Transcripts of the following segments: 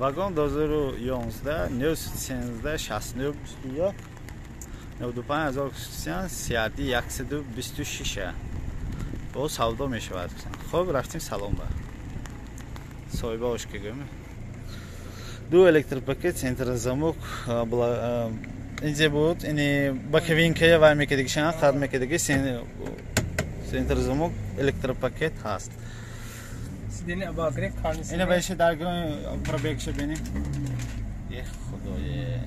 Вагон 2011 913 69 21 95 ҳазор CRD 126 бо савдо мешавад. Хоб рафтим салон ба. Соҳибаош ки гӯем. Ду электропакет, центрозамок, инҷа буд, ини боковинкая вай мекардагишан, қад мекардаги центрозамок, электропакет ҳаст. Сидени обогрев кондиционер. Ина баша даргоҳи пробегша бинем. Ех худое.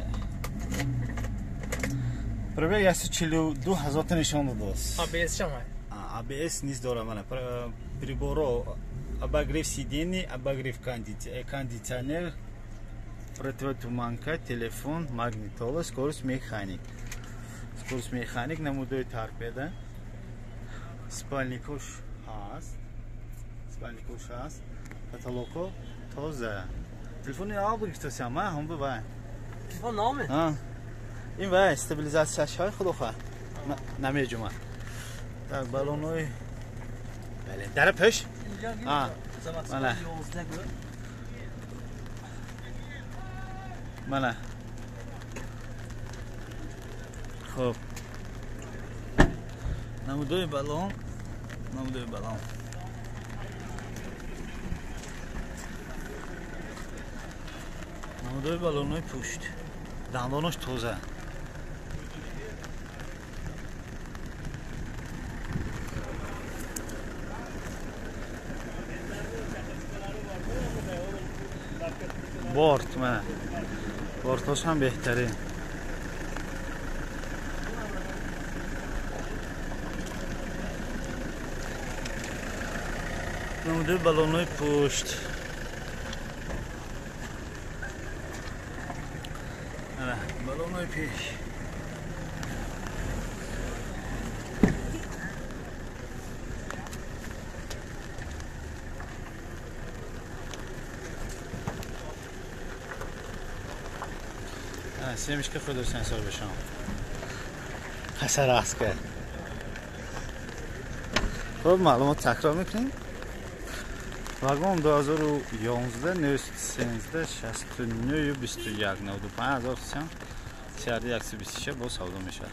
Пробег 142 ҳазорта нишон додааст. ABS шамай. ABS низ дора мана. Приборо обогрев сидений, обогрев кондиционер, противотуманка, телефон, магнитола, скорость механик. Скорость механик намудои торпеда. Спальникош ҳаст. Спальникош ҳаст. Потолоко тоза. Телефони нав гирифтасам, ма ҳам бай. Телефон нав? А. Ин вай стабилизатсияшҳои худоха намеҷума. Так баллонои бале дара пеш. А. Мана. Мана. Хоб. Намудои баллон, намудои баллон. Намудои баллонои пушт. Дандонош тоза. Борт мана. Бортош ҳам беҳтарин. Намудои баллонои пушт. Мана баллонои пеш. Семечка худо сенсор бешам. Хасар аст ки. Хуб маълумот такрор мекунем. Вагон 2011 913 69 21 95 ҳазор CRD 126 бо савдо мешавад.